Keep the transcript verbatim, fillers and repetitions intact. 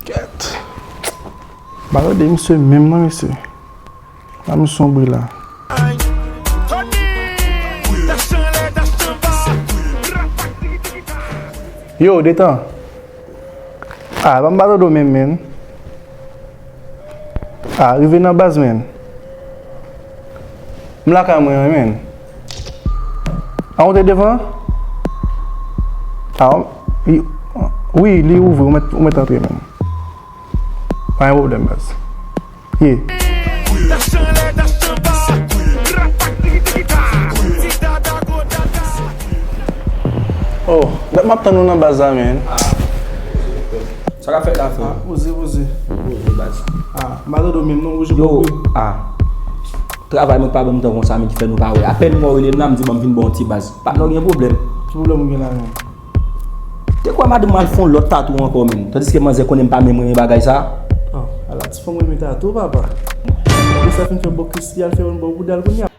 Kèt. M pa tande misye menm non, mesye. Nan misyon bri la. Yo, detan. Ah, pa m pa tande w menm, menm. Ah, rive nan baz, menm. M lakay mwen, menm. Ah, ou te devan? Ah, wi, li ouvri, ou mèt, ou mèt antre, menm. Pa gen pwoblèm, baz. Ye. Oh, dat m ap tann ou nan baz la, menm. Sa k ap fèt la, frè? Ah, poze, poze. Poze, baz. Ah, m pa tande w menm non, ou jwe. Yo, ah. Travay mwen pa ban m tan konsa, men ki fè nou pa wè. Apèn mwen rele m la, m di ban m vin ba w yon ti baz. Patnè w gen pwoblèm. Ki pwoblèm ou gen la, menm? Te kwè madanm mwen al fè yon lòt tatou ankò, menm. Tandiske manzè konnen m pa menm renmen bagay sa. Oh, ala ti fanm renmen tatou, papa. Li sa fin fè bòkis li al fè youn bò bouda l kounye a.